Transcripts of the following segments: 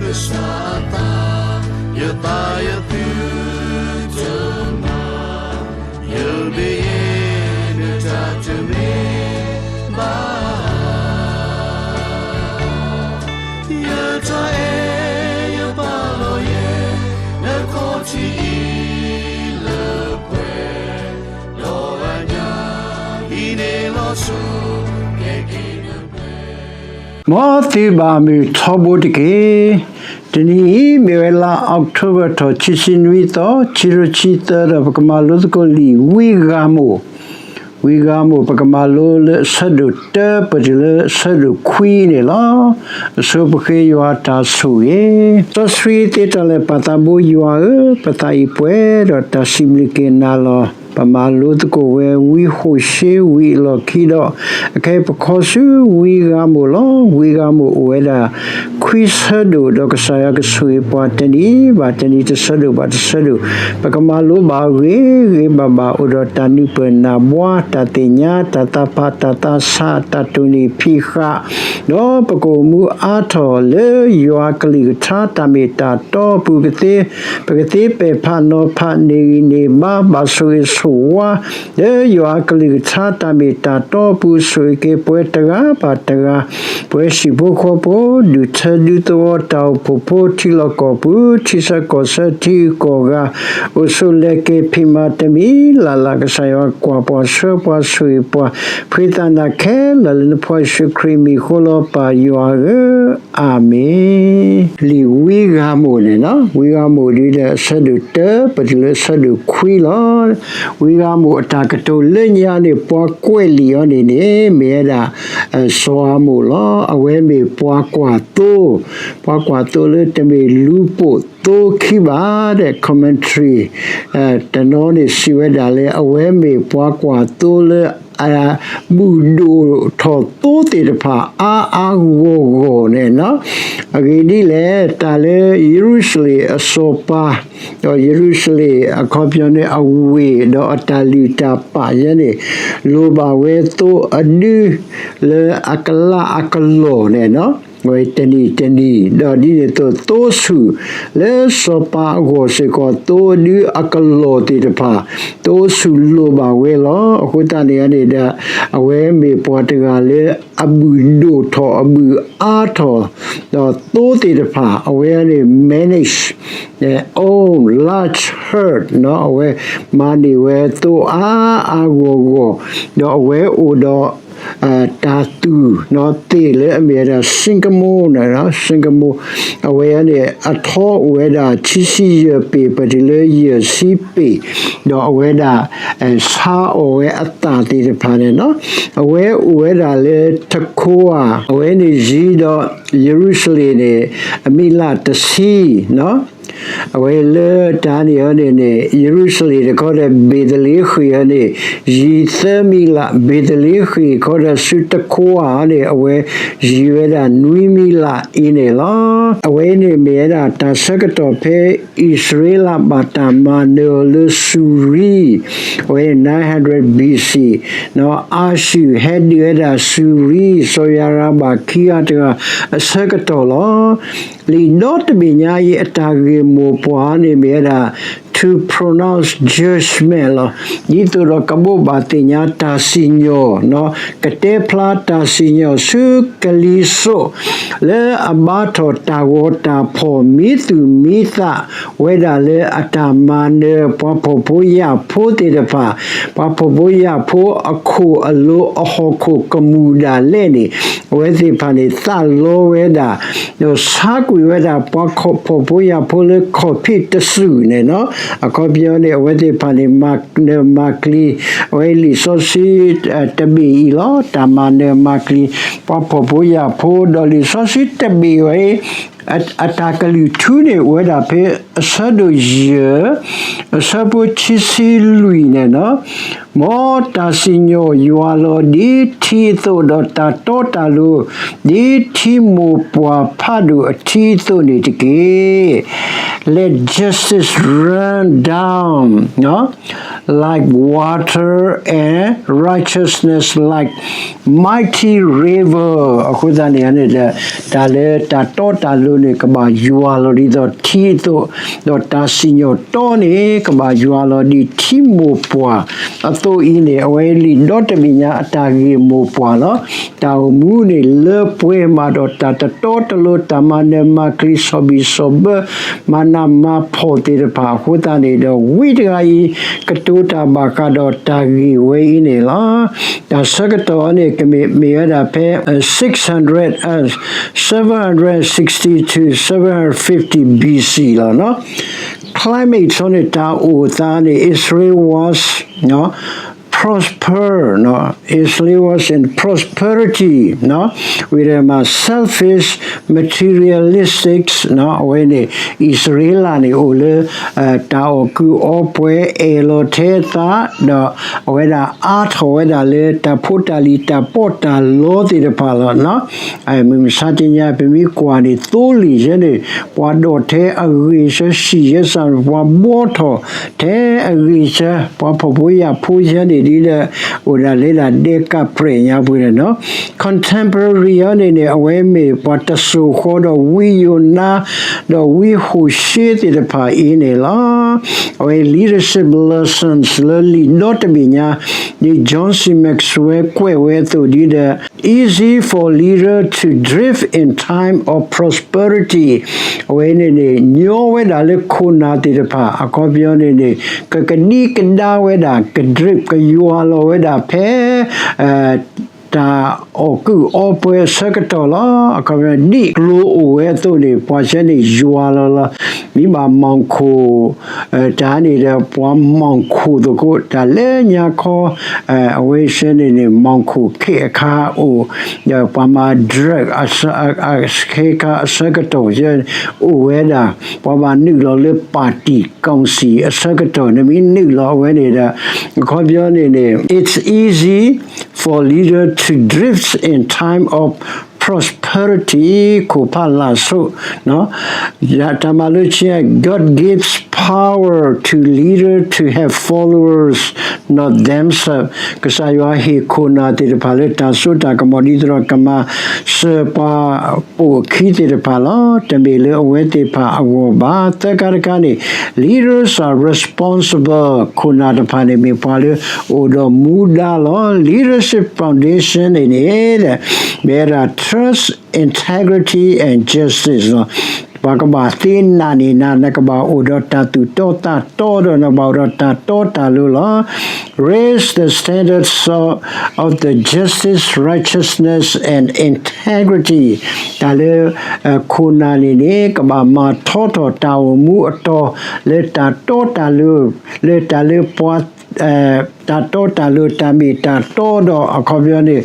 ကစၢ်အသး, ယသးယသုတမၤ, ယမ့ၢ်ယဲနတၢ်တမ့ၢ် ဘၣ်, ယတၢ်အဲၣ်ယပာ်လီၤယဲ နခီၣ်ထံးအံၤလၢပှဲၤ, ဒီးအညၣ်အံၤန့ၣ်လီၤဆီ ကဲက့ၤနပှဲၤ မ်သုဘၣ်မုာ်ထီဘိတက့ၢ်. တနံၤအံၤ မ့ၢ်ဝဲလါအီးကထိဘၢၣ်ထီၣ် ခံဆံနွံသီ, ခံကထိခံဆံသၢဒီး ပကမၤလိသကိးလံာ်ဝံဂၤမိၢ်, ဝံဂၤမိၢ် ပကမၤလိလၢအဆၢဒိၣ်တၢ ပတုၤလၢအဆၢဒိၣ်ခွံန့ၣ်လီၤ. အဆိပဃ့ယွၤတၢ်ဆိၣ်ဂ့ၤ, စီဆှံသ့တၢ်လၢာ်ပာ်သးဘိယွၤဧၢ, ပသးအံၤပှဲၤဒီးတၢ်စံးဘျုးက့ၤနၤလီၤ. ပမၤလိသကိးဝဲဝံဟိၤၡ့ဝံၤအလီၢ်ခံဒီး, အခဲအံၤပခီဆူဝံဂၤမိၢ်လီၤ. ဝံဂၤမိၢ်အိၣ်ဝဲဒၣ် ခွံဆၢဒိၣ်ဒီးကစၢ်ယွၤကဆိၣ်ဂ့ၤပှၤတနံၤဘၣ်တနံၤ တဆၢဒိၣ်ဘၣ်တဆၢဒိၣ်, ပကမၤလိဘၣ်ဂ့ၤဂ့ၤဘၣ်ဘၣ် အိၣ်ဒီးတၢ်နုာ်ပၢၢ်နၢ်ဘှါ တၢ်သ့ၣ်ညါ တၢ်သးဖးတၢ်သးဆး တၢ်တိၢ်နီၣ်ဖံးဃာ် ဒီးပကအိၣ်မူအါထီၣ်လၢယွၤကလုၢ်ကထါ တၢ်မ့ၢ်တၢ်တီအပူၤကသ့, ပကသ့ပဲာ်ဖးနီၤဖးန့ၢ်ဂံၢ်န့ၢ်ဘါ ဘၣ်ဆိၣ်ဂ့ၤဆိၣ်ဝါ လၢယွၤကလုၢ်ကထါ တၢ်မ့ၢ်တၢ်တီအပူၤ ဆိၣ်ဂ့ၤက့ၤပှၤတဂၤဘၣ်တဂၤ, ပှၤဟံၣ်ဖိဃီဖိ ဒူၣ်ထၢဒူသဝီ တၢ်အိၣ်ဖှိၣ်ဖိ ထံလီၢ်ကီၢ်ပူၤ ထံဆၢကီၢ်ဆၢ ထံဂုၤကီၢ်ဂၤ အိၣ်ဆိးလဲၤက့ၤဖံးမၤတမံၤလၢ်လၢ် ကစၢ်ယွၤကွၢ်ပှၤဆှၢပှၤဆိၣ်ဂ့ၤပှၤ ဖှံသးနၤခဲလၢာ်လၢနဖိယ့ၣ်ၡူးခရံာ်မံၤဃိလီၤ ပၢ်ယွၤဧၢ, အၤမ့ၣ်. လံာ်ဝံဂၤမိၢ်န့ၣ်လီၤ. ဝံဂၤမိၢ်ဒ်ဒီးအဆၢဒိၣ်တၢ ပတုၤလၢအဆၢဒိၣ်ခွံလီၤ. ဝံဂၤမိၢ်အတၢ်ကတိၤလၢညါန့ၣ် ပှၤကွဲးလံာ်အီၤန့ၣ်န့ၣ် မ့ၢ်ဝဲဒၣ် စီၤဧၤမိၣ်လီၤ. အဝဲမ့ၢ်ပှၤကွၢ်သိ, ပှၤကွၢ်သိလၢတမ့ၢ်လူၤပိာ်သိခံဘၣ်ဒီး commentary တနီၤန့ၣ်စံးဝဲဒၣ်လၢ အဝဲမ့ၢ်ပှၤကွၢ်သိလၢ အဘုၣ်ဒိၣ်ထီၣ်သိသ့ၣ်တဖၣ် အါအါဂီၢ်ဂီၢ်န့ၣ်လီၤ. အဂ့ၢ်ဒ်လဲၣ်, တၢ်လၢယရူၤၡလ့ၣ်အစီၤပၤ, ဒီးယရူၤၡလ့ၣ်အခီပညီန့ၣ် အဝ့ၢ်ဒီးအတၢ်လုၢ်တၢ်ပာ်ယဲန့ၣ် လိၣ်ဘၣ်ဝဲသိအဒု လၢအကလးအကလီၢ်န့ၣ်လီၤ. ဝဲတနံၤတနံၤ ဒီးဒ်န့ၣ်အသိး သိဆူၣ်လၢစီၤပၤအဂီၢ်စ့ၢ်ကီး သိအဒုအကလီၢ်သ့ၣ်တဖၣ် သိဆူၣ်လိၣ်ဘၣ်ဝဲလီၤ. အဃိသတးန့ၣ်န့ၣ်ဒီး အဝဲမ့ၢ်ပှၤတဂၤလၢအဘုၣ်ဒိၣ်ထီၣ်အဘုၣ်အါထီၣ်, ဒီးသိသ့ၣ်တဖၣ် အဝဲန့ၣ် manage own large herd အဝဲမၤန့ၢ်ဝဲသိအါအါဂီၢ်ဂီၢ်, ဒီးအဝဲအိၣ်ဒီး တၢ်သူၣ်သ့ၣ်လၢအမ့ၢ်ဝဲဒၣ် sycamore န့ၣ်လီၤ. sycamore အဝဲန့ၣ် အထီအိၣ်ဝဲဒၣ် ခံဆံယဲၢ်ပ့ၤ ပတုၤလၢယဲၢ်ဆံပ့ၤ, ဒီးအဝဲဒၣ် ဆါအီၣ်ဝဲအသၣ်သ့ၣ်တဖၣ်န့ၣ်လီၤ. အဝဲအိၣ်ဝဲဒၣ်လၢ Tekoa အဝဲန့ၣ်ယံၤဒီး ယရူၤၡလ့ၣ်န့ၣ် အမံးလးတဆံ အဝဲလၢတၢ်န့ၣ်အီၤန့ၣ်န့ၣ် ယရူၤၡလ့ၣ်တခီဒီး ဘ့းသလ့ဃ့ၣ်အီၤန့ၣ် ယံၤသၢမံးလး, ဘ့းသလ့ဃ့ၣ်ခီဒီးဆူ Tekoa အီၤန့ၣ် အဝဲယံၤဝဲဒၣ်နွံမံးလးအံၤန့ၣ်လီၤ. အဝဲန့ၣ်မ့ၢ်ဝဲဒၣ်တၢ်ဆၢကတီၢ်ဖဲအံၣ်စရ့လးဘၣ်တၢ်မၤနၢၤအီၤလၢစူၤရံ, အဝဲ nine hundred B C အၤၡူၣ်ဟဲဒုးဝဲဒၣ်စူၤရံ, စီၤယၤရဘၣ်ခံဂၤတဂၤအဆၢကတီၢ်လီၤ. လံာ်ဒီတဘ့ၣ်ညါအံၤ အတၢ်ဂ့ၢ်မိၢ်ပှၢ်န့ၣ်မ့ၢ်ဝဲဒၣ် to pronounce judgment လီၤ. ဒ်သိးဒီးကဘိးဘၣ်သ့ၣ်ညါတၢ်စံၣ်ညီၣ်, ကတဲဖျါတၢ်စံၣ်ညီၣ်ဆူကလံၤစိး လၢအဘါထီၣ်တၢ်ဂီၤတၢ်ဖီၣ် မံသူၣ်မံသးဝဲဒၣ်လၢအတၢ်မၤနၢၤပှၤဖှီၣ်ဖိယာ်ဖိသ့ၣ်တဖၣ်, ပှၤဖှီၣ်ဖိယာ်ဖိအခိၣ်အလိအဟီၣ်ခိၣ်ကမူၣ်ဒၣ်လဲာ်န့ၣ် အဝဲသ့ၣ်တဖၣ်န့ၣ် သးလီဝဲဒၣ် ဒီးဆါကွံာ်ဝဲဒၣ်ပှၤဖှီၣ်ဖိယာ်ဖိလၢခီၣ်ဖံးတစူၣ်န့ၣ်လီၤ. အခီပညီန့ၣ် အဝဲသ့ၣ်တဖၣ်န့ၣ် မၤနၢၤမၤကျံၤ, အဝဲလံာ်စီဆှံတဘ့ၣ်အံၤလီၤ. တၢ်မၤနၢၤမၤကျံၤ ပှၤဖှီၣ်ဖိယာ်ဖိ ဒီးလံာ်စီဆှံတဘ့ၣ်ဝဲ အတၢ်ကလုၢ်ထူန့ၣ် အိၣ်ဝဲဒၣ်ဖဲအဆၢဒိၣ်ယဲၢ် အဆၢဖိခံဆံလွံၢ်န့ၣ်လီၤ. မ်တၢ်စံၣ်ညီၣ်ယွၤလီၤ ဒ်ထံအသိး ဒီးတၢ်တီတၢ်လိၤ ဒ်ထံမိၢ်ပှၢ်ဖးဒိၣ်အထံအသိးန့ၣ်တက့ၢ်. Let justice run down like water and righteousness like mighty river. အဃိသတးန့ၣ်န့ၣ်ဒီး တၢ်လၢတၢ်တီတၢ်လိၤန့ၣ် ကဘၣ်ယွၤလီၤဒ်သိးထံအသိး, ဒီးတၢ်စံၣ်ညီၣ်တီန့ၣ် ကဘၣ်ယွၤလီၤဒ်ထံမိၢ်ပှၢ်အသိးအံၤန့ၣ် အဝဲလံာ်ဒီတဘ့ၣ်ညါအတၢ်ဂ့ၢ်မိၢ်ပှၢ်လီၤ. တၢ်အိၣ်မူန့ၣ်လၢပှဲၤမးဒီးတၢ်တတီတလိၤ, တၢ်မၤနၢၤမၤကျံၤ, စီၤဘံၣ်စီၤဘၢ, မၤနးမၤဖှီၣ်သ့ၣ်တဖၣ်အဃိသတးန့ၣ်ဒီး ဝံတဂၤအံၤ ကတိၤတၢ်ဘၣ်ဃးဒီးတၢ်ဂ့ၢ်ဝဲအံၤန့ၣ်လီၤ. တၢ်ဆၢကတီၢ်န့ၣ် ကမ့ၢ်မ့ၢ်ဝဲဒၣ်ဖဲ six hundred, seven hundred sixty to seven hundred fifty B C လီၤ. Climate န့ၣ် တၢ်အိၣ်သးန့ၣ် Israel was prosper, Israel was in prosperity ဝံၤဒီးမး selfish, materialistic အဝဲန့ၣ် အံၣ်စရ့လးန့ၣ် အိၣ်လၢ တၢ်အီၣ်ကုးအီပှဲၤ အဲၣ်လီၤထဲအသး ဒီးအဝဲဒၣ်အါထီၣ်ဝဲဒၣ်လၢတၢ်ဖိတၢ်လံၤ တၢ်ပီးတၢ်လီသ့ၣ်တဖၣ်လီၤ. မုၢ်မဆါတနံၤညါ ပမ့ၢ်ကွၢ်န့ၣ် သိလ့ၣ်ယဲန့ၣ် ပှၤဒိးထဲအဂ့ၢ်ဆၢ ဆံးယဲစၢ် ပှၤဘှီထီၣ်ထဲအဂ့ၢ်ဆၢ ပှၤဖှီၣ်ဖိယာ်ဖိယဲန့ၣ်ဒ်ဒီး အိၣ်ဒၣ်လၢဒၣ်ဒဲကးပြဲးညါပူၤန့ၣ်လီၤ. Contemporary အံၤန့ၣ်န့ၣ် အဝဲမ့ၢ်ပှၤတစိၢ်ဃီဒီးဝံယိၤနါ ဒီးဝံဟိၣ်ၡ့သ့ၣ်တဖၣ်အံၤန့ၣ်လီၤ. အဝဲ leadership lessons လၢလံာ်ဒီတဘ့ၣ်ညါ ဒ် John C Maxwell ကွဲးဝဲအသိးဒ်ဒီး easy for leader to drift in time of prosperity အဝဲန့ၣ်န့ၣ် ညီဝဲဒၣ်လၢခိၣ်နၢ်သ့ၣ်တဖၣ် အခီပညီန့ၣ်န့ၣ် ကကဒံကဒါဝဲဒၣ် က drift ကယွၤလီၤဝဲဒၣ်ဖဲ တၢ်အီၣ်ကုးအီပှဲၤအဆၢကတီၢ်လီၤ. အခီပညီ ဒ်ကျိအိၣ်ဝဲအသိးန့ၣ် ပှၤဆၢန့ၣ်ယွၤလီၤလီၤ. မ့ၢ်ဘၣ်မီၣ်ခိၣ် တၢ်န့ၣ်ဒီး ပှၤမီၣ်ခိၣ်သကိး တၢ်လၢညါခီ အဝဲဆၢန့ၣ်န့ၣ် မီၣ်ခိၣ်ခဲအခါအိၣ် ဒီးပှၤမၤ drug အဆၢ ခဲခါအဆၢကတီၢ် အိၣ်ဝဲဒၣ် ပှၤဘၣ်နုာ်လီၤလၢ party council အဆၢကတီၢ် နမ့ၢ်နုာ်လီၤအဝဲန့ၣ်ဒီး အခီပညီန့ၣ်န့ၣ် it's easy for leader to drift in time of prosperity ခိၣ်ဖးလၢ်ဆိး တၢ်မၤလိဆံး God gives power to leader to have followers, not themselves. ကစၢ်ယွၤဟ့ၣ်ခိၣ်နၢ်သ့ၣ်တဖၣ်လၢတၢ်စိတၢ်ကမီၤ ဒ်သိးဒီးကမၤစၢၤပှၤပိာ်အခံသ့ၣ်တဖၣ်လီၤ. တမ့ၢ်လၢအဝဲသ့ၣ်တဖၣ်အဂီၢ်ဘၣ်. သၢခါတခါန့ၣ် leaders are responsible ခိၣ်နၢ်တဖၣ်န့ၣ် မ့ၢ်ပှၤလၢအိၣ်ဒီးမူဒါလီၤ. Leadership foundation န့ၣ်န့ၣ် မ့ၢ်ဝဲဒၣ် trust, integrity and justice လီၤ. ပှၤကဘၣ်သ့နာ်န့ၢ်နၤ, နကဘၣ်အိၣ်ဒီးတၢ်သူၣ်တီသးတီဒီး နကဘၣ်အိၣ်ဒီးတၢ်တီတၢ်လိၤလီၤ. Raise the standards of, of the justice, righteousness and integrity. တၢ်လၢ ခိၣ်နၢ်န့ၣ်န့ၣ် ကဘၣ်မၤထီထီၣ်တၢ်အိၣ်မူအတီၤ လၢတၢ်တီတၢ်လိၤ, လၢတၢ်လၢပှၤ တၢ်တီတၢ်လိၤ တၢ်မ့ၢ်တၢ်တီဒီး အခီပညီန့ၣ်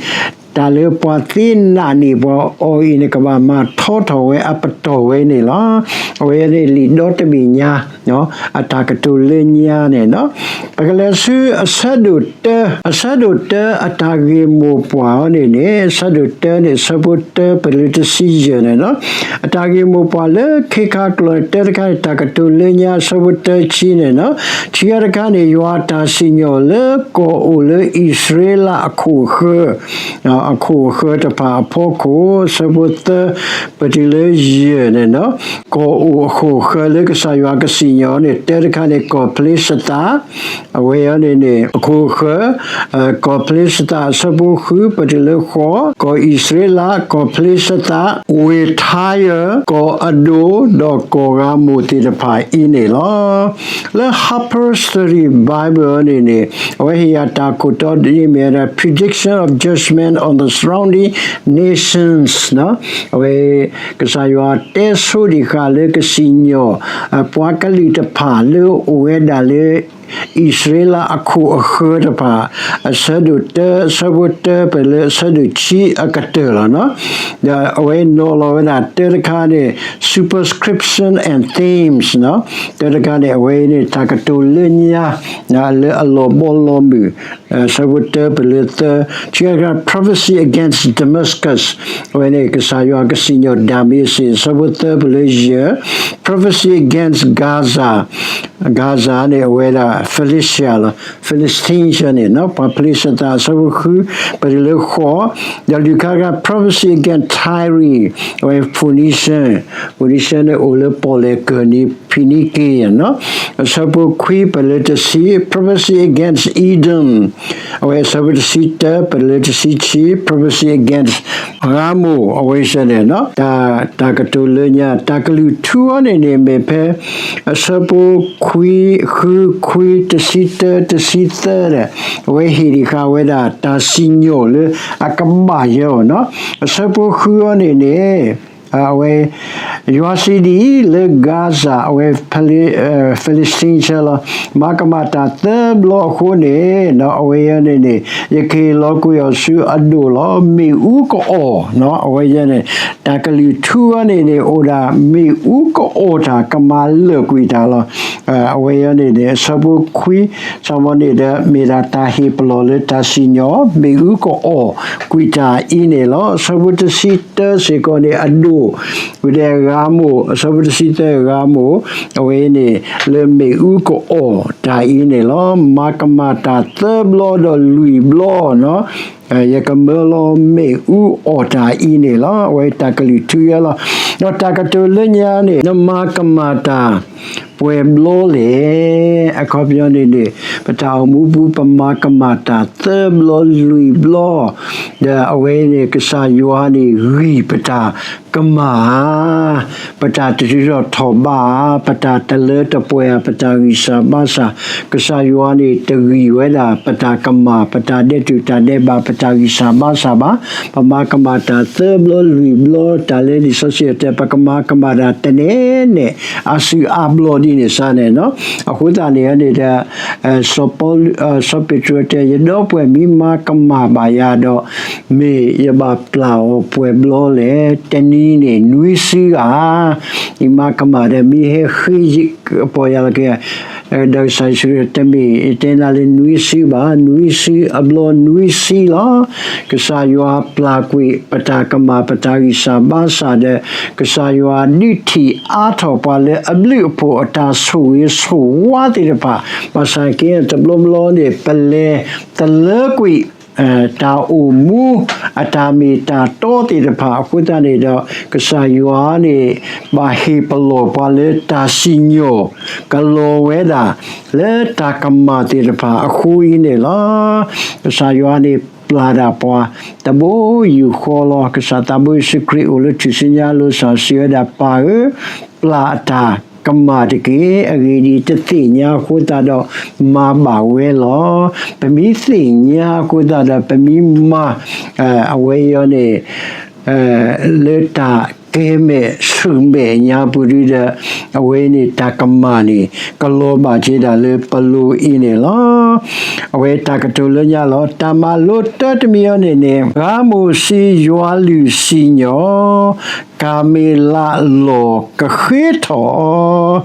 တၢ်လၢပှၤသ့နာ်န့ၢ်ပှၤအီၤအံၤန့ၣ် ကဘၣ်မၤထီထီၣ်ဝဲအပတီၢ်ဝဲန့ၣ်လီၤ. အဝဲန့ၣ်လံာ်ဒီတဘ့ၣ်ညါ အတၢ်ကတိၤလၢညါန့ၣ်လီၤ. ပကလဲၤဆူအဆၢဒိၣ်တၢ, အဆၢဒိၣ်တၢအတၢ်ဂ့ၢ်မိၢ်ပှၢ်အံၤန့ၣ်န့ၣ် အဆၢဒိၣ်တၢန့ၣ် အဆၢဖိတၢပတုၤလၢတဆံယဲၢ်န့ၣ်လီၤ. အတၢ်ဂ့ၢ်မိၢ်ပှၢ်လၢခံခါကျိၤန့ၣ် တၢတခါန့ၣ် တၢ်ကတိၤလၢညါ အဆၢဖိတၢဆံန့ၣ်လီၤ. ခံခါတခါန့ၣ် ယွၤအတၢ်စံၣ်ညီၣ်လၢကီၢ်အိၣ်လၢအံၣ်စရ့လးအခိၣ်အဃၢၤ အခိၣ်အဃၢၤတဖၣ်အဖီခိၣ် အဆၢဖိသၢပတုၤလၢယဲၢ်န့ၣ်လီၤ. ကီၢ်အိၣ်အခိၣ်အဃၢၤလၢကစၢ်ယွၤကစံၣ်ညီၣ်န့ၣ် တၢတခါန့ၣ် ကီၢ်ဖလ့ၡသး အဝဲအံၤန့ၣ်န့ၣ် အခိၣ်အဃၢၤ ကီၢ်ဖလ့ၡသး အဆၢဖိဃုပတုၤလၢဃိး, ကီၢ်အံၣ်စရ့လး ကီၢ်ဖလ့ၡသး ဝ့ၢ်ထါယၢၢ် ကီၢ်အဒိၣ် ဒီးကီၢ်ဂၤမိၢ်သ့ၣ်တဖၣ်အံၤန့ၣ်လီၤ. လၢ Harper Study Bible န့ၣ်န့ၣ် အဝဲဟ့ၣ်ယၤတၢ်ခိၣ်တီဒ်အမ့ၢ်ဝဲဒၣ် prediction of judgment on the surrounding nations အဝဲ ကစၢ်ယွၤတဲဆိဒံးဃာ်လၢကစံၣ်ညီၣ် ပှၤကလုာ်တဖၣ်လၢအိၣ်ဝဲဒၣ်လၢ အံၣ်စရ့လးအခိၣ်အဃၢၤတဖၣ် အဆၢဒိၣ်တၢ အဆၢဖိတၢ ပၢၢ်လၢအဆၢဒိၣ်ခံအကတၢၢ်လီၤနီၤ. ဒီးအဝဲနီၤလီၤဝဲဒၣ်တၢတခါန့ၣ် superscription and themes နီၤ. တၢတခါန့ၣ် အဝဲန့ၣ် တၢ်ကတိၤလၢညါ လၢအလီၤဘီလီၤမုၢ် ဆၢဖိတၢ ပၢၢ်လၢသၢ, ခံခါတခါ prophecy against Damascus အဝဲန့ၣ် ကစၢ်ယွၤကစံၣ်ညီၣ်ဒၤမ့းစ့း, ဆၢဖိသၢ ပၢၢ်လၢယဲၢ်, prophecy against Gaza, Gaza န့ၣ် အဝဲဒၣ် Philistia လီၤ, Philistine န့ၣ် ပှၤဖလ့ၡသး, ဆၢဖိဃု ပၢၢ်လၢဃိး, ဒီးလွံၢ်ခါတခါ prophecy against Tyre အဝဲ Phoenician, Phoenician န့ၣ်အိၣ်လၢပီၣ်လဲၣ်ကၢၢ်နံၤ ဖံနံက့ယၤနီၤ. အဆၢဖိခွံ ပၢၢ်လၢတဆံ prophecy against Edom, အဝဲအဆၢဖိတဆံတၢ ပၢၢ်လၢတဆံခံ prophecy against ဂါမိၢ် အဝဲစ့ၢ်န့ၣ်နီၤ. တၢ် တၢ်ကတိၤလၢညါ တၢ်ကလုၢ်ထူအီၤန့ၣ်န့ၣ် မ့ၢ်ဖဲ အဆၢဖိခွံ ဃု ခွံ တဆံတၢ တဆံသၢဒီး အဝဲဟ့ၣ်ဒံးဃာ်ဝဲဒၣ် တၢ်စံၣ်ညီၣ်လၢအကဘၣ်ယဲအီၤနီၤ. အဆၢဖိဃုအီၤန့ၣ်န့ၣ် အဝဲ ယွၤစံးဒ်အံၤ လၢ Gaza အဝဲ Phili-, Philistine လီၤ, မၤကမၣ်တၢ်သၢဘျီအဃိန့ၣ် အဝဲအံၤန့ၣ်န့ၣ် ယကဟ့ၣ်လီၤကွံာ်အီၤဆူအဒိၣ်လီၤ. မ့ၣ်အူကအီၣ်နီၤ, အဝဲအံၤန့ၣ် တၢ်ကလုၢ်ထူအီၤန့ၣ်န့ၣ် အိၣ်ဒၣ်မ့ၣ်အူကအီၣ်တၢ် ကမၤလၢာ်ကွံာ်တၢ်လီၤ. အဝဲအံၤန့ၣ်န့ၣ် အဆၢဖိခွံ ဆၢဖိန့ၣ်ဒီး မ့ၢ်ဒၣ်တၢ်ဟ့ၣ်ပလီၢ်လၢတၢ်စံၣ်ညီၣ် မ့ၣ်အူကအီၣ်ကွံာ်တၢ်အံၤန့ၣ်လီၤ. အဆၢဖိတဆံတၢစ့ၢ်ကီးန့ၣ် အဒိၣ် ဝံၤဒီးဂါမိၢ်, အဆၢဖိတဆံသၢဂါမိၢ်, အဝဲန့ၣ် လၢမ့ၣ်အူကအီၣ်တၢ်အံၤန့ၣ်လီၤ. မၤကမၣ်တၢ်သၢဘျီဒီးလွံၢ်ဘျီနီၤ, ယကမၢလီၤမ့ၣ်အူအီၣ်တၢ်အံၤန့ၣ်လီၤ. အဝဲတၢ်ကလုၢ်ထူအီၤလီၤ. ဒီးတၢ်ကတိၤလၢညါန့ၣ် နမၤကမၣ်တၢ် ပှဲၤဘျီလဲၣ်. အခီပညီန့ၣ်န့ၣ် ပတၢ်အိၣ်မူပူၤ ပမၤကမၣ်တၢ်သၢဘျီလွံၢ်ဘျီ, ဒီးအဝဲန့ၣ် ကစၢ်ယွၤန့ၣ်ဂံၢ်ပတၢ်ကမၣ်ဧါ, ပတၢ်တတုၤထီၣ်ထီၣ်ဘးဧါ, ပတၢ်တလၢတပှဲၤဧါ, ပတၢ်ဂံၢ်စၢ်ဘါစၢ်, ကစၢ်ယွၤန့ၣ်တဂံၢ်ဝဲဒၣ် ပတၢ်ကမၣ်, ပတၢ်ဒဲးတူာ်တၢ်ဒဲးဘး, ပတၢ်ဂံၢ်စၢ်ဘါစၢ်ဘၣ်. ပမၤကမၣ်တၢ်သၢဘျီလွံၢ်ဘျီ, တၢ်လၢလံာ်စီဆှံတဲ ပကမၤကမၣ်တၢ်တနဲၣ်နဲၣ် အါစုအါဘျီဒ်န့ၣ်စ့ၢ်န့ၣ်နီၤ. အဃိသတးန့ၣ်န့ၣ်ဒီး စီၤပီလူး, စီၤပ့းတရူးတဲ ယဒီပုၢ်ဝဲၢ် မ့ၢ်မၤကမၣ်ဘၣ်ယၤဒီး မ့ၢ်ယဘၣ်ပျၢ်အီၤပှဲၤဘျီလဲၣ်. တနံၤန့ၣ် နွံစုဧါ, ယမၤကမၣ်ဒီး မ့ၢ်ဟဲဃ့ပီၢ်ယၤလီၤက့ၤ ဒီးကစၢ်ယ့ၣ်ၡူး တမ့ၢ်ယတဲနၤလၢနွံစုဘၣ်, နွံစုအဘျီနွံဆံလီၤ. ကစၢ်ယွၤပျၢ်ကွံာ်ပတၢ်ကမၣ် ပတၢ်ဂံၢ်စၢ်ဘါစၢ်ဒီး ကစၢ်ယွၤဒုးထံၣ်အါထီၣ်ပှၤလၢအဘျုးအဖှိၣ်အတၢ်ဆိၣ်ဂ့ၤဆိၣ်ဝါသ့ၣ်တဖၣ်, ဘၣ်ဆၣ်က့ တဘျီဘျီန့ၣ် ပလဲၤတလၢကွံာ် တၢ်အိၣ်မူ အတၢ်မ့ၢ်တၢ်တီသ့ၣ်တဖၣ်အဃိသတးန့ၣ်ဒီး ကစၢ်ယွၤန့ၣ် ဘၣ်ဟ့ၣ်ပလီၢ်ပှၤလၢတၢ်စံၣ်ညီၣ် ကလီၤဝဲဒၣ် လၢတၢ်ကမၣ်သ့ၣ်တဖၣ်အဃိအံၤန့ၣ်လီၤ. ကစၢ်ယွၤန့ၣ် ပျၢ်ဒၣ်ပှၤ တဘိယူၢ်ဃီလီၤ. ကစၢ်သးဘိယ့ၣ်ၡူးခရံာ်အိၣ်လၢထူၣ်စုညါအလိၤ စံးဝဲဒၣ် ပၢ်ဧၢ, ပျၢ်အတၢ်ကမၣ်တက့ၢ်. အဂ့ၢ်ဒ်အံၤ, တသ့ၣ်ညါအဃိသတးဒီး မၤဘၣ်ဝဲလီၤ. ပမ့ၢ်သ့ၣ်ညါအဃိသတးဒီး ပမ့ၢ်မၤ အဝဲအံၤန့ၣ် လၢတၢ်ကဲမဲာ်ဆူၣ်မဲာ်ညါပူၤဒီး အဝဲန့ၣ်တၢ်ကမၣ်န့ၣ် ကလီၤဘၣ်က့ၤဒၣ်လၢပလိၤအံၤန့ၣ်လီၤ. အဝဲတၢ်ကတိၤလၢညါလီၤ. တၢ်မၤလိတၢတမံၤအံၤန့ၣ်န့ၣ် ဂါမိၢ်စံးယွၤလုၢ်စံၣ်ညီၣ် ကၤမ့လးလီၢ်ကဃ့ထီၣ်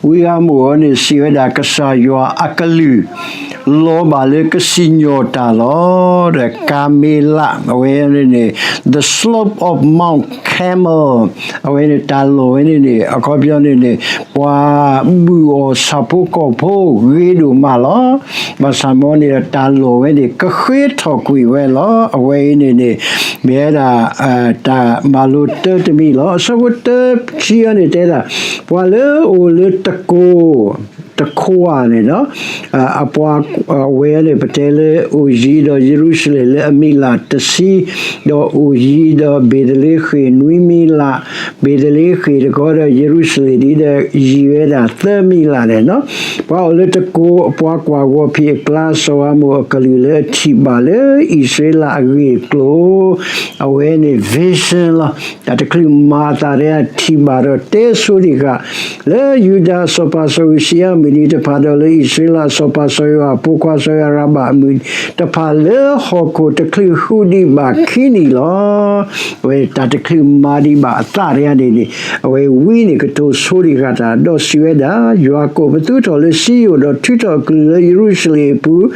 ဝံဂါမိၢ်အံၤန့ၣ် စံးဝဲဒၣ်ကစၢ်ယွၤအကလုၢ် လီၤဘၣ်လၢကစံၣ်ညီၣ်တၢ်လီၤ. ဒီးကၤမ့လး အဝဲန့ၣ်န့ၣ် the slope of Mount Carmel အဝဲန့ၣ်တၢ်လီၢ်ဝဲန့ၣ်န့ၣ် အခီပညီန့ၣ်န့ၣ် ပှၤဘုၣ်အီၣ်ဆၣ်ဖိကီၢ်ဖိဂ့ၤဒိၣ်မးလီၤ. ဘၣ်ဆၣ်မ့ၢ်န့ၣ်ဒီး တၢ်လီၢ်ဝဲန့ၣ် ကဃ့ထီၣ်ကွံာ်ဝဲလီၤ. အဝဲအံၤန့ၣ်န့ၣ် မ့ၢ်ဝဲဒၣ် တၢ်မၤလိတၢတမံၤလီၤ. အဆၢဖိတၢခံအံၤန့ၣ်တဲဒၣ် ပှၤလၢအအိၣ်လၢတကိး တခိးန့ၣ်ဒီး အပှၤ အဝဲန့ၣ် ပတဲလၢအိၣ်ယံၤဒီးယရူၤၡလ့ၣ်လၢအမံးလးတဆံ, ဒီးအိၣ်ယံၤဒီးဘ့းသလ့ဃ့ၣ်နွံမံးလး, ဘ့းသလ့ဃ့ၣ်တခီဒီးယရူၤၡလ့ၣ်ဒ်ဒီး ယံၤဝဲဒၣ်သၢမံးလးန့ၣ်နီၤ. ပှၤအိၣ်လၢတကိး အပှၤကွၢ်ဂီၤဖံးအကျါ စီၤအၤမိၣ်အကလုၢ်လၢအထံၣ်ဘၣ်လၢအံၣ်စရ့လးအဂ့ၢ်အကျိၤ အဝဲန့ၣ် vision လီၤ. တၢ်တချုးမၤအသးတဂၤ ထံၣ်ဘၣ်ဒီးတဲဆိဒံးဃာ် လၢယူဒၤစီၤပၤစီၤအူးစံယၤ အဝဲမ့ၢ်တၢ်လၢအမၤတၢ်လၢအဂ့ၤန့ၢ်ဒံးတဖၣ်ဒီး လၢအံၣ်စရ့လးအစီၤပၤစီၤယိၤအၤ ဖိခွါစီၤယၤရဘၣ်အမုၢ်တဖၣ်လၢဟီၣ်ခိၣ်တချုးဟူးဒံးဘၣ်ခံနံၣ်လီၤ. အဝဲတၢ်တချုးမၤဒံးဘၣ်အသးတဂၤန့ၣ်န့ၣ် အဝဲဝံန့ၣ်ကတိၤဆိဒံးဃာ်တၢ် ဒီးစံးဝဲဒၣ်, ယွၤကိးပသူထီၣ်လၢစံယိၣ် ဒီးထုးထီၣ်အကလုၢ်လၢယရူၤၡလ့ၣ်အပူၤ,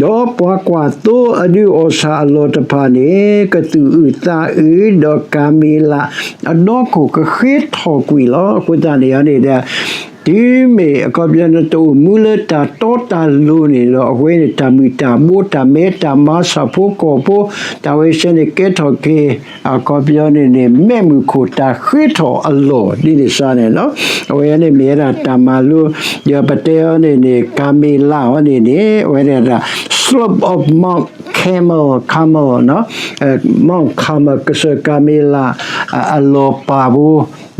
ဒီးပှၤကွၢ်သိအဒုးအီၣ်ဆၣ်အလီၢ်တဖၣ်န့ၣ် ကသူၣ်အုးသးအုး, ဒီးကၤမ့လးအဒီခိၣ်ကဃ့ထီၣ်ကွံာ်လီၤ. အဃိသတးန့ၣ်န့ၣ်ဒီး တုၤမ့ၢ်အခီပညီန့ၣ် တအိၣ်မူလၢတၢ်တီတၢ်လိၤန့ၣ်ဒီး အဝဲန့ၣ်တၢ်မုၢ်တၢ်ဘိ တၢ်မဲတၢ်မါ ဆၣ်ဖိကီၢ်ဖိ တၢ်ဝဲဆဲန့ၣ်ကဲထီၣ်က့ၤ အခီပညီန့ၣ်န့ၣ် မဲးမုၢ်ခိၣ်တၢ်ဃ့ထီၣ်အလီၢ်ဒ်န့ၣ်စ့ၢ်န့ၣ်လီၤ. အဝဲန့ၣ်မ့ၢ်ဝဲဒၣ်တၢ်မၤလိ ဒီးပတဲအီၤန့ၣ်န့ၣ် ကၤမ့လးအီၤန့ၣ်န့ၣ် အဝဲဒၣ် Slope of Mount Carmel, Carmel, Mount Carmel ကစၢၢ်ကၤမ့လး အလီၢ်ပၢ်ဖိ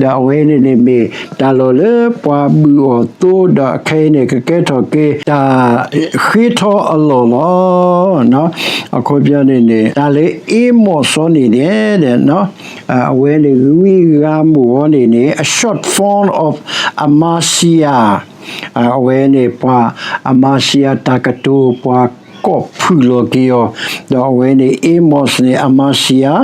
ဒီးအဝဲန့ၣ်န့ၣ်မ့ၢ်တၢ်လီၢ်လၢပှၤဘုၣ်အီၣ်သိ ဒီးခဲအံၤန့ၣ် ကကဲထီၣ်က့ၤတၢ်ဃ့ထီအလီၢ်လီၤ. အခီပညီန့ၣ်န့ၣ် တၢ်လၢအ့မိၣ်စီန့ၣ်န့ၣ် အဝဲန့ၣ်ဂံၢ်ဝံဂၤမိၢ်အီၤန့ၣ်န့ၣ် a short form of Amaziah အဝဲန့ၣ်ပှၤ Amaziah တၢ်ကတိၤ ပှၤကိးဖုၣ်လီၤက့ၤအီၤ, ဒီးအဝဲန့ၣ် Amos န့ၣ် Amaziah,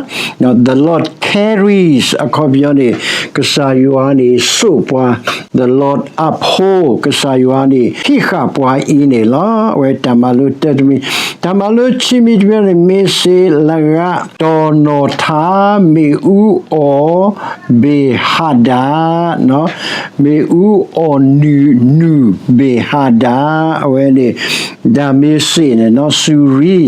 the Lord carries အခီပညီန့ၣ် ကစၢ်ယွၤန့ၣ်စိာ်ပှၤ, the Lord uphold ကစၢ်ယွၤန့ၣ်ဟံးဃာ်ပှၤအံၤန့ၣ်လီၤ. အဝဲတၢ်မၤလိတၢတမံၤ, တၢ်မၤလိဆံမံၤတမံၤန့ၣ် မ့ၢ်စ့လဂၤတီၢ်နီၢ်ထး မ့ၣ်အူအီၣ် ဘ့ၣ်ဟဒၣ် မ့ၣ်အူအီၣ်နုာ် နုာ်ဘ့ၣ်ဟဒၣ်, အဝဲန့ၣ် ဒၤမ့းစ့းန့ၣ် စူၤရံ,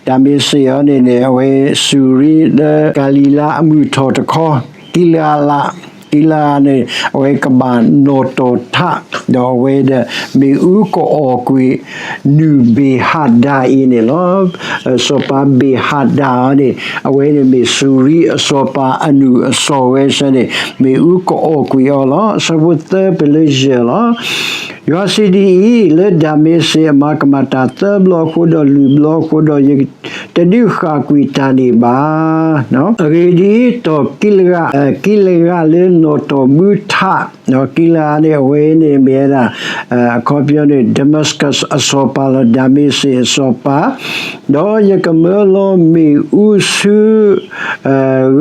ဒၤမ့းစ့းအီၤန့ၣ်န့ၣ် အဝဲစူၤရံလၢကၤလံၤလါအမုၢ်ထီၣ်တခီ, ကံလၤအး, ကံလၤအးန့ၣ် အဝဲကဘၣ်နီၣ်တီၢ်ထး, ဒီးအဝဲဒီး မ့ၣ်အူကအီၣ်ကွံာ် နုာ်ဘ့ၣ်ဟဒၣ်အံၤန့ၣ်လီၤ. စီၤပၤဘ့ၣ်ဟဒၣ်အီၤန့ၣ် အဝဲန့ၣ်မ့ၢ်စူၤရံအစီၤပၤအနုာ်အစီၤဝဲဆၢန့ၣ် မ့ၣ်အူကအီၣ်ကွံာ်အီၤလီၤ. အဆၢဖိသၢပလၢယဲၢ်လီၤ. ယွၤစံးဒ်အံၤ, လၢဒၤမ့းစ့းအမၤကမၣ်တၢ်သၢဘျီအဃိ ဒီးလွံၢ်ဘျီအဃိဒီး ယတဒုးဃၣ်ကွံာ်တၢ်န့ၣ်ဘၣ်. အဂ့ၢ်ဒ်အံၤ, တီၢ်ကံလၤအး, ကံလၤအးလၢနီၣ်တီၢ်ဘုထး, ကံလၤအးန့ၣ် အဝဲန့ၣ်မ့ၢ်ဝဲဒၣ် အခီပညီန့ၣ် Damascus အစီၤပၤလီၤ, ဒၤမ့းစ့းအစီၤပၤ, ဒီးယကမၢလီၤမ့ၣ်အူဆူ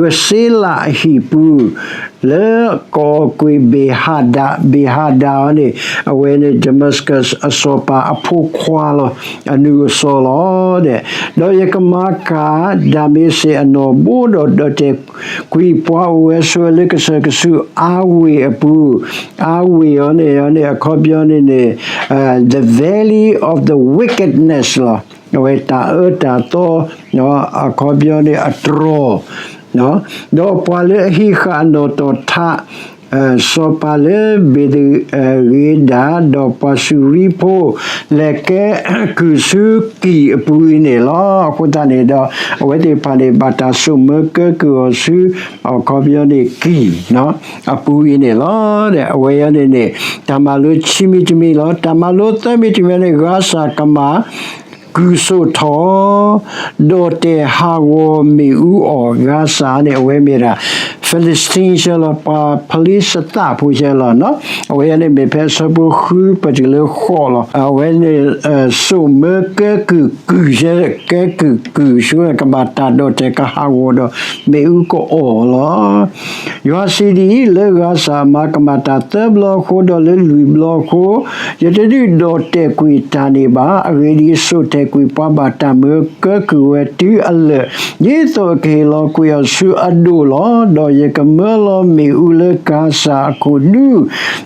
ဂစ့လးအဟံၣ်ပူၤ လၢကအီၣ်ကွံာ်ဘ့ၣ်ဟဒၣ်, ဘ့ၣ်ဟဒၣ်အီၤန့ၣ် အဝဲန့ၣ် Damascus အစီၤပၤအဖိခွါလီၤ, အနုာ်အစီၤလီၤ. ဒီးယကမၤကၢ်ဒၤမ့းစ့းအနီၣ်ဘိ ဒီးဒီၣ်တဲာ်ကွံာ်ပှၤအိၣ်ဝဲဆိးဝဲလၢကစၢၢ်ကဆူးအၤဝ့ၢ်အပူၤ, အၤဝ့ၢ်အီၤန့ၣ် အီၤန့ၣ်အခီပညီန့ၣ်န့ၣ် the valley of the wickedness လီၤ. အဝဲတၢ်အၢတၢ်သီ အခီပညီန့ၣ်အတြီၤ, ဒီးပှၤလၢအဟံးဃာ်အနီၣ်တီၢ်ထး စီၤပၤလၢဘ့ၤသဂ့ၤဒၣ်, ဒီးပှၤစူၤရံဖိ လဲၤကဲကုၢ်ဆူကံၢ်အပူၤအံၤန့ၣ်လီၤ. အဃိသတးန့ၣ်ဒီး အဝဲသ့ၣ်တဖၣ်န့ၣ် ဘၣ်တၢ်စိာ်မၢကဲကုၢ်အီၤဆူ အခီပညီန့ၣ်ကံၢ် အပူၤအံၤန့ၣ်လီၤ. အဝဲအံၤန့ၣ်န့ၣ် တၢ်မၤလိဆံမံၤတမံၤလီၤ. တၢ်မၤလိသၢမံၤတမံၤန့ၣ် ဂါစၢ်ကမၣ် ကုၢ်စိးထီၣ် ဒီၣ်တဲာ်ဟးဂီၤမ့ၣ်အူအီၣ် ဂါစၢ်န့ၣ် အဝဲမ့ၢ်ဒၣ် Philistine ဆဲလီၤ, ပှၤဖလံးစသးဖိဆဲလီၤ. အဝဲန့ၣ်မ့ၢ်ဖဲအဆၢဖိဃုပတုၤလၢဃိးလီၤ. အဝဲန့ၣ် စိာ်မၢကဲကုၢ်ကုၢ်ဆဲ, ကဲကုၢ်ကုၢ်ဆူ ကဘၣ်တၢ်ဒီၣ်တဲာ်ကဟးဂီၤဒီး မ့ၣ်အူကအီၣ်လီၤ. ယွၤစံးဒ်အံၤ, လၢဂါစၢ်အမၤကမၣ်တၢ်သၢဘျီအဃိ ဒီးလၢလွံၢ်ဘျီအဃိ, ယတဒုးဒီၣ်တဲာ်ကွံာ်တၢ်န့ၣ်ဘၣ်. အဂ့ၢ်ဒ်အံၤ, စိာ်တဲာ်ကွံာ်ပှၤဘၣ်တၢ်မၢကဲကုၢ်ဝဲတုၤအလၢာ်, ဒ်သိးအကဟ့ၣ်လီၤကွံာ်အီၤဆူအဒိၣ်လီၤ. ဒီးယကမၢလီၤမ့ၣ်အူလၢဂါစၢ်အခိၣ်ဒူ,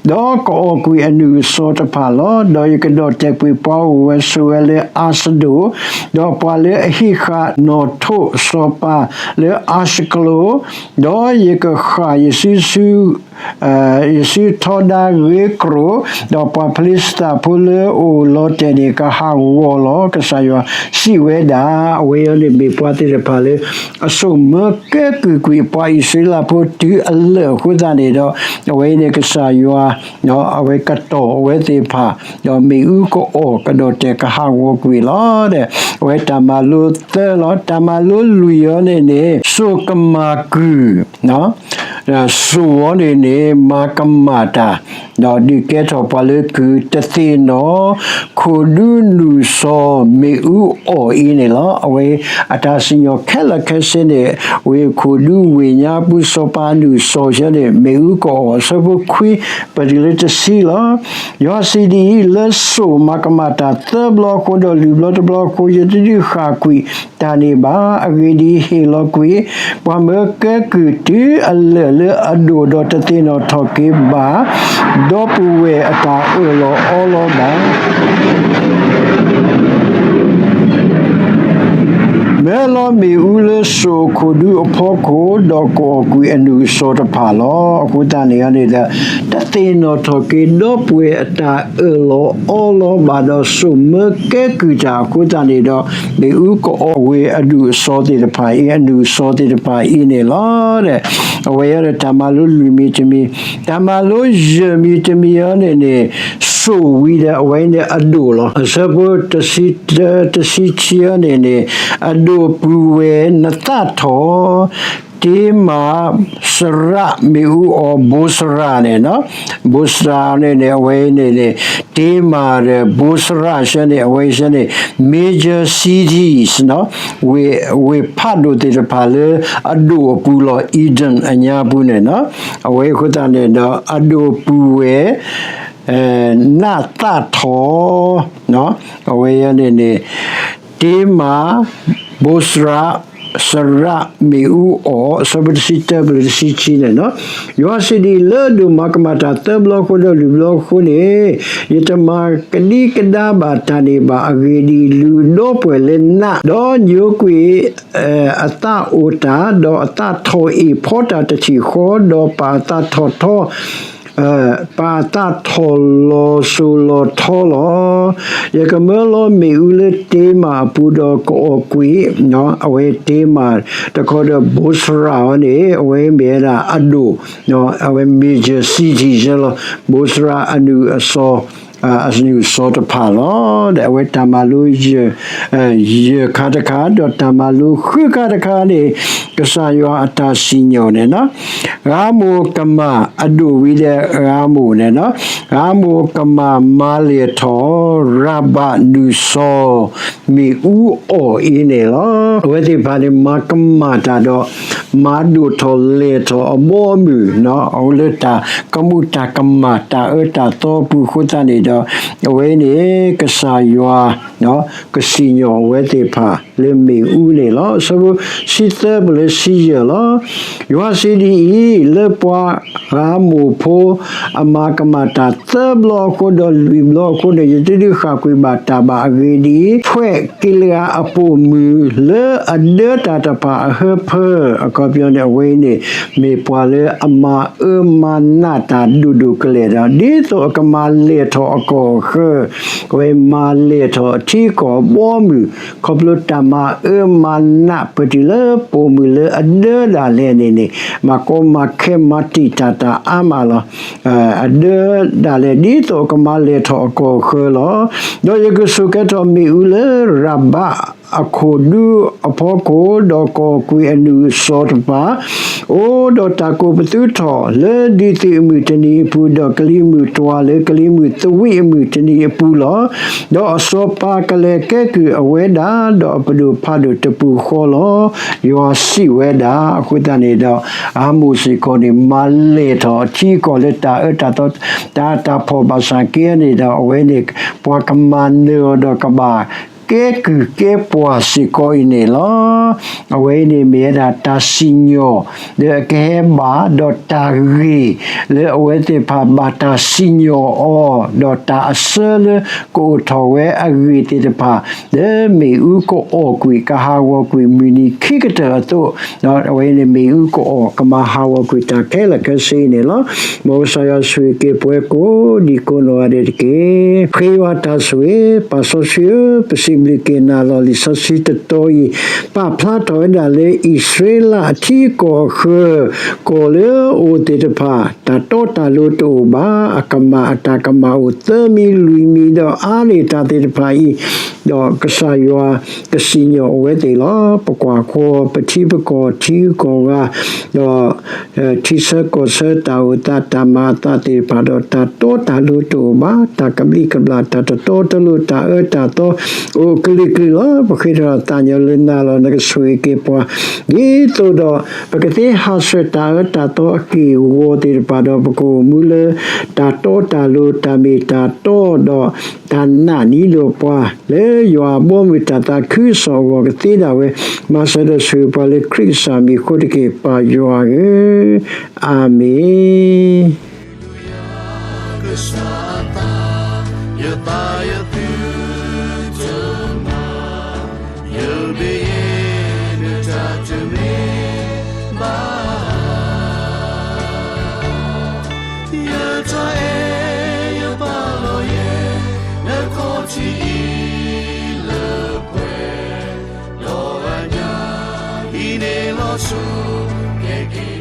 ဒီးကအီၣ်ကွံာ်အနုာ်အစီၤတဖၣ်လီၤ. ဒီးယကဒီၣ်တဲာ်ကွံာ်ပှၤအိၣ်ဝဲဆိးဝဲလၢအၤစဒိၣ်, ဒီးပှၤလၢအဟံးဃာ်နီၣ်ထိးစီၤပၤလၢအၤၡကလိၣ်, ဒီးယကဃၣ်ယစုဆူ ယစုထီဒါဂ့ၤကြိၣ်, ဒီးပှၤဖလံးစသးဖိလၢအအိၣ်လီၤတဲာ်န့ၣ် ကဟးဂီၤလီၤ. ကစၢ်ယွၤစံးဝဲဒၣ်. အဝဲအံၤန့ၣ်မ့ၢ်ပှၤသ့ၣ်တဖၣ်လၢ အစိာ်မၢကဲကုၢ်ကွံာ်ပှၤအံၣ်စရ့လးဖိတုၤအလၢာ်အဃိသတးန့ၣ်ဒီး အဝဲအံၤန့ၣ်ကစၢ်ယွၤ အဝဲကတီၢ်အဝဲသ့ၣ်တဖၣ်, ဒီးမ့ၣ်အူကအီၣ်ကဒီၣ်တဲာ်ကဟးဂီၤကွံာ်လီၤ. အဝဲတၢ်မၤလိသၢလီၤ. တၢ်မၤလိလွံၢ်အီၤန့ၣ်န့ၣ် စိာ်ကမၣ်ကုၢ်, စိာ်အီၤန့ၣ်န့ၣ် မၤကမၣ်တၢ် ဒီးဒုးကဲထီၣ်ပှၤလၢကုၢ်တသ့ၣ်နီၣ် ခိၣ်ဒူနုာ်စီၤမ့ၣ်အူအီၣ်အံၤန့ၣ်လီၤ. အဝဲအတၢ်စံၣ်ညီၣ်ခဲလၢာ်ခဲဆ့န့ၣ် ဝ့ၢ်ခိၣ်ဒူဝ့ၢ်ညါပူၤစီၤပၤအနုာ်စီၤဆၢန့ၣ် မ့ၣ်အူကအီၣ်အဆၢဖိခွံ ပတုၤလၢတဆံလီၤ. ယွၤစံးဒ်အံၤ, လၢစိၣ်မၤကမၣ်တၢ်သၢဘျီအဃိ ဒီးလွံၢ်ဘျီတဘျီအဃိ ယတဒုးဃၣ်ကွံာ် တၢ်န့ၣ်ဘၣ်. အဂ့ၢ်ဒ်အံၤ, ဟ့ၣ်လီၤကွံာ် ပှၤမၢကဲကုၢ်တုၤအလၢာ်လၢအဒိၣ်ဒီးတသ့ၣ်နီၣ်ထီၣ်က့ၤဘၣ် ဒီပုၢ်ဝဲၢ်အတၢ်အၢၣ်လီၤအီလီၤဘၣ်. မၢလီၤမ့ၣ်အူလၢစိၣ်ခိၣ်ဒူအဖီခိၣ်, ဒီးကအီၣ်ကွံာ်အနုာ်အစီၤတဖၣ်လီၤ. အဃိသတးန့ၣ်န့ၣ်ဒီး တသ့ၣ်နီၣ်ထီၣ်က့ၤဒီပုၢ်ဝဲၢ်အတၢ်အၢၣ်လီၤအီလီၤဘၣ်ဒီးစိၣ်မၢကဲကုၢ်တၢ်အဃိသတးန့ၣ်ဒီး မ့ၣ်အူကအီၣ်ဝ့ၢ်အဒူၣ်အစီၤသ့ၣ်တဖၣ်အံၤ အနုာ်အစီၤသ့ၣ်တဖၣ်အံၤန့ၣ်လီၤ. အဝဲအံၤဒီးတၢ်မၤလိလွံၢ်မံၤတမံၤ, တၢ်မၤလိယဲၢ်မံၤတမံၤအံၤန့ၣ်န့ၣ် စိၣ်ဝံၤဒီးအဝဲအံၤန့ၣ်အဒိၣ်လီၤ. အဆၢဖိတဆံတၢ တဆံခံအံၤန့ၣ်န့ၣ် အဒိၣ်ပုၢ်ဝဲၢ်နသၣ်ထီၣ် တ့မၤ စရၣ်မ့ၣ်အူအီၣ် ဘိစရၣ်န့ၣ်, ဘိစရၣ်န့ၣ်န့ၣ် အဝဲအံၤန့ၣ်န့ၣ် တ့မၤဒီးဘိစရၣ်ဆၢန့ၣ် အဝဲအံၤဆၢန့ၣ် major cities ဝ့ၢ်ဖးဒိၣ်သ့ၣ်တဖၣ်လၢအဒိၣ်အပူၤလီၤ. Edom အညါပူၤန့ၣ် အဝဲအဃိသတးန့ၣ်ဒီး အဒိၣ်ပုၢ်ဝဲၢ် နသၣ်ထီၣ် အဝဲအံၤန့ၣ်န့ၣ် တ့မၤ ဘိစရၣ် စရၣ်မ့ၣ်အူအီၣ် အဆၢဖိတဆံတၢ ပတုၤတဆံခံန့ၣ်, ယွၤစံးဒ်အံၤ, လၢအဒိၣ်မၤကမၣ်တၢ်သၢဘျီအဃိ ဒီးလွံၢ်ဘျီအဃိန့ၣ် ယတမၤကဒံကဒါဘၣ်တၢ်န့ၣ်ဘၣ်. အဂ့ၢ်ဒ်အံၤ, လူၤဒီပုၢ်ဝဲၢ်လၢနး ဒီးညိကွံာ် အသၣ်အိၣ်တၢ်, ဒီးအသၣ်ထီၣ်အ့ၣ်ဖီတၢ်တထံၣ်ဃီ, ဒီးပာ်အသၣ်ထီၣ်ထီ ပာ်အသၣ်ထီၣ်လီၤစိၤလီၤထီလီၤ. ယကမၢလီၤမ့ၣ်အူလၢတ့မၤအပူၤ ဒီးကအီၣ်ကွံာ် အဝဲတ့မၤတခီဒီး ဘိစရၣ်အံၤန့ၣ် အဝဲမ့ၢ်ဝဲဒၣ်အဒိၣ် အဝဲ major city လီၤ. ဘိစရၣ်အနုာ်အစီၤ အနုာ်အစီၤတဖၣ်လီၤ. ဒီးအဝဲတၢ်မၤလိ ယဲၢ်ခါတခါ ဒီးတၢ်မၤလိဃုခါတခါန့ၣ် ကစၢ်ယွၤအတၢ်စံၣ်ညီၣ်န့ၣ် ဂါမိၢ်ကမၣ်အဒိၣ်ဝံၤဒီး ဂါမိၢ်န့ၣ် ဂါမိၢ်ကမၣ်မၤလဲၢ်ထီၣ် ရၤဘးနုာ်စီၤ မ့ၣ်အူအီၣ်အံၤန့ၣ်လီၤ. အဝဲသ့ၣ်တဖၣ်န့ၣ် မၤကမၣ်တၢ်ဒီး မၤဒိၣ်ထီၣ်လဲၢ်ထီၣ်အဘီအမုၢ် လၢတၢ်ကမူၣ်တၢ်ကမၣ်တၢ်အၢတၢ်သီအပူၤအဃိသတးန့ၣ်ဒီး အဝဲန့ၣ် ကစၢ်ယွၤ ကစံၣ်ညီၣ်အဝဲသ့ၣ်တဖၣ်လၢမ့ၣ်အူန့ၣ်လီၤ. အဆၢဖိတဆံသၢ ပတုၤလၢတဆံယဲၢ်လီၤ. ယွၤစံးဒ်အံၤ, လၢပှၤဂါမိၢ်ဖိ အမၤကမၣ်တၢ်သၢဘျီအဃိ ဒီးလွံၢ်ဘျီအဃိန့ၣ် ယတဒုးဃၣ်ကွံာ်ဘၣ်တၢ်ဘၣ်. အဂ့ၢ်ဒ်အံၤ, ဖှဲးကံလအပူၤမုၢ်လၢအဒၢတၢ်တဖၣ်အဟၢဖၢ အခီပညီန့ၣ် အဝဲအံၤန့ၣ် မ့ၢ်ပှၤလၢအမၤအၢမၤနးတၢ်ဒိၣ်ဒိၣ်ကလဲာ်ဒီး ဒ်သိးအကမၤလဲၢ်ထီၣ်အကီၢ်အဃၢၤ အဝဲမၤလဲၢ်ထီၣ်အထံအကီၢ်အဘီအမုၢ် ခီဖျိတၢ်မၤအၢမၤနး ပတုၤလၢပိာ်မုၣ်လၢအဒၢဒၣ်လဲာ်န့ၣ်န့ၣ် မၤကီမၤခဲမၤတံာ်တာ်တၢ်အါမးလီၤ. အဒၢဒၣ်လဲာ် ဒ်သိးအကမၤလဲၢ်ထီၣ်အကီၢ်အဃၢၤလီၤ. ဒီးယကဆိၣ်ကဲထီၣ်မ့ၣ်အူလၢရၤဘးအခိၣ်ဒူအဖီခိၣ်, ဒီးကအီၣ်ကွံာ်အနုာ်အစီၤတဖၣ် အိၣ်ဒီးတၢ်ကိးပသူထီၣ်လၢဒုးသုးအမုၢ်တနံၤအပူၤ, ဒီးကလံၤမုၢ်တွၤလၢကလံၤမုၢ်သဝံးအမုၢ်တနံၤအပူၤလီၤ. ဒီးအစီၤပၤကလဲၤကဲကုၢ်အဝဲဒၣ်, ဒီးအပဒိၣ်ဖးဒိၣ်တပူၤဃီလီၤ. ယွၤစံးဝဲဒၣ်. အဃိသတးန့ၣ်ဒီး အၤမိၣ်စ့ၢ်ကီးန့ၣ် မၤလဲၢ်ထီၣ်အထံအကီၢ်လၢတၢ်အၢတၢ်သီ တၢ်တၢ်ဖှီၣ်ဘၣ်ဆၣ်က့န့ၣ်ဒီး အဝဲန့ၣ် ပှၤကမၤနၢၤအီၤဒီးကဘၣ် ကဲကုၢ်ကဲပှၤစ့ၢ်ကီးအံၤန့ၣ်လီၤ. အဝဲအံၤန့ၣ်မ့ၢ်ဝဲဒၣ်တၢ်စံၣ်ညီၣ် လၢအကဟဲဘၣ်ဒီးတၢ်ဂ့ၢ် လၢအဝဲသ့ၣ်တဖၣ်ဘၣ်တၢ်စံၣ်ညီၣ်အီၤ ဒီးတၢ်အဆၢလၢကအိၣ်ထီၣ်ဝဲအဂ့ၢ်သ့ၣ်တဖၣ် လၢမ့ၣ်အူကအီၣ်ကွံာ် ကဟးဂီၤကွံာ်မုၢ်နံၤခံကတၢၢ်အသိး အဝဲန့ၣ်မ့ၣ်အူကအီၣ် ကမၤဟးဂီၤကွံာ်တၢ်ခဲလၢာ်ခဲဆ့အံၤန့ၣ်လီၤ. မ်ကစၢ်ယွၤဆိၣ်ဂ့ၤက့ၤပှၤကိးဒံကိးနီၢ်ဂၤဒဲးတက့ၢ်. ဃ့ယွၤတၢ်ဆိၣ်ဂ့ၤ, ပၢ်စီဆှံဧၢ, ပစံး မ့ၢ်က့ၤနၤလီၤ လံာ်စီဆှံတတီၤအံၤ ပာ်ဖျါထီၣ်ဝဲဒၣ်လၢအံၣ်စရ့လးအထံအကီၢ်အဃၢၤ ကီၢ်လၢအအိၣ်သ့ၣ်တဖၣ် တၢ်တီတၢ်လိၤတအိၣ်ဘၣ်. အကမၣ်အတၢ်ကမၣ်အိၣ်သၢမံၤလွံၢ်မံၤ ဒီးအါန့ၢ်တၢ်သ့ၣ်တဖၣ်အံၤ ဒီးကစၢ်ယွၤကစံၣ်ညီၣ်အဝဲသ့ၣ်လီၤ. ပကွၢ်ဃီ ပထံပကီၢ်ထံဂုၤကီၢ်ဂၤ ဒီး ထံဆၢကီၢ်ဆၢတၢ်အိၣ်သးတၢ်မၤအသးသ့ၣ်တဖၣ်ဒီး တၢ်တီတၢ်လိၤတအိၣ်ဘၣ်, တၢ်ကဘျံးကဘျၣ် တၢ်တတီတလိၤ တၢ်အၢတၢ်သီ အိၣ်ကလုာ်ကလုာ်လီၤ. ပဃ့ထီၣ်သးညီလၢနၤလီၤ. နကဆိၣ်ဂ့ၤက့ၤပှၤ ဒ်သိးဒီး ပကသ့ဟးဆှဲးတၢ်အၢတၢ်သီအက့ၢ်အဂီၤသ့ၣ်တဖၣ်ဒီး ပကအိၣ်မူလၢ တၢ်တီတၢ်လိၤ တၢ်မ့ၢ်တၢ်တီဒီး တၢ်နာ်န့ၢ်ဒီးပှၤ လၢယွၤအဘီအမုၢ်တၢ်သးခုကစီၣ်အဂီၢ်ကသ့ဒၣ်ဝဲ, မၤစၢၤဒီးဆိၣ်ဂ့ၤပှၤလၢခရံာ်ကစၢ်မံၤအဃိတက့ၢ် ပၢ်ယွၤဧၢ, အၤမ့ၣ်. ယတၢ်အဲၣ်ယပာ်လီၤယဲ နခီၣ်ထံးအံၤလၢပှဲၤ, ဒီးအညၣ်အံၤန့ၣ် လီၤစိၤကဲက့ၤ